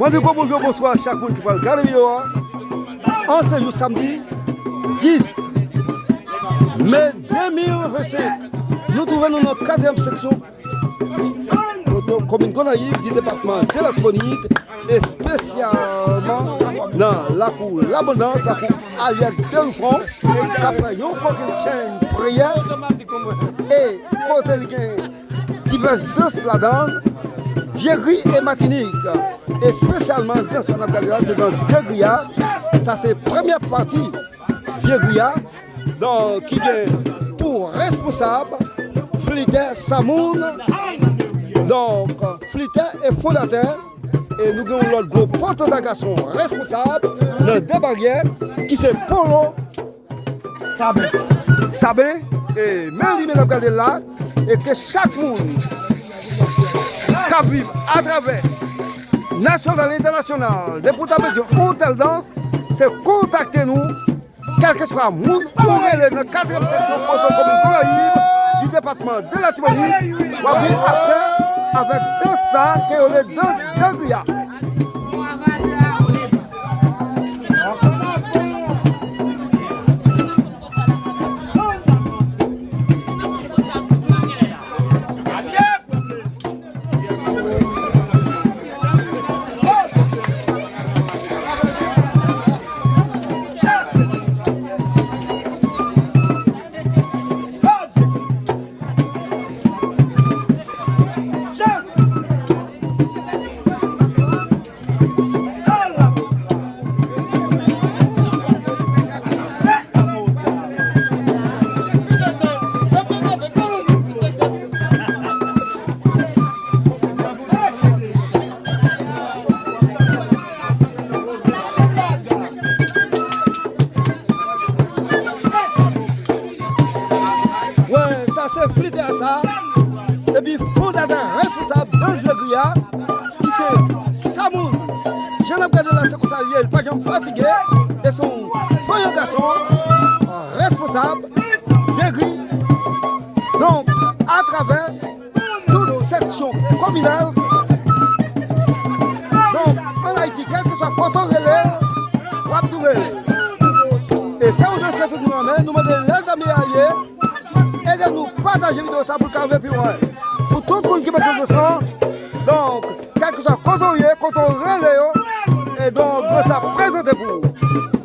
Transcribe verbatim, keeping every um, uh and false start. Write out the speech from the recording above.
Ann di gwo bonjou, bonswa chak moun ki pral gade videyo a. An se jou samdi dis me de mil vennsenk, nou twouve nou nan katriyèm seksyon Poto, komin Gonayiv, di depatman de Latibonit, espesyalman nan lakou Labondans, lakou Alyèt Derifon, k ap fè yon kokennchenn priyè, e kote li gen divès dans ladan l, Vye Gri e Matinik, espesyalman dans sa n ap gade la, se dans Vye Gri a. Sa se premyè pati Vye Gri a, donk, ki gen pou responsab flitè Samoun, donk, flitè e fondatè, e nou gen yon lòt gwo potanta gason responsab nan De Baryè, ki se Polo Saben. Saben, e men li men n ap gade l la, e ke chak moun k ap viv atravè nasyonal e entènasyonal, depi w ta bezwen yon tèl dans, se kontakte nou, kèlkeswa moun ou rele nan katriyèm seksyon Poto, komin Gonayiv, di depatman de Latibonit, w ap gen aksè avèk dans sa ke yo rele dans Vye Gri a. Wè, sa se flitè sa, epi fondatè responsab dans Vye Gri a, ki se Samoun. Jan n ap gade la, se konsa l ye, li pa janm fatige, e se yon fanyan gason, responsab, Vye Gri. Donk, atravè tout seksyon kominal. Donk, ann Ayiti, kèlkeswa kote w rele, w ap twouve l. E se yon dans ke tout moun renmen. Nou mande lèzanmi alye ede nou pataje videyo sa pou l ka rive pi lwen. Pou tout moun ki mete dans lan, donk, kèlkeswa kote w ye, kote w rele yo, e donk, dans la prezante pou ou.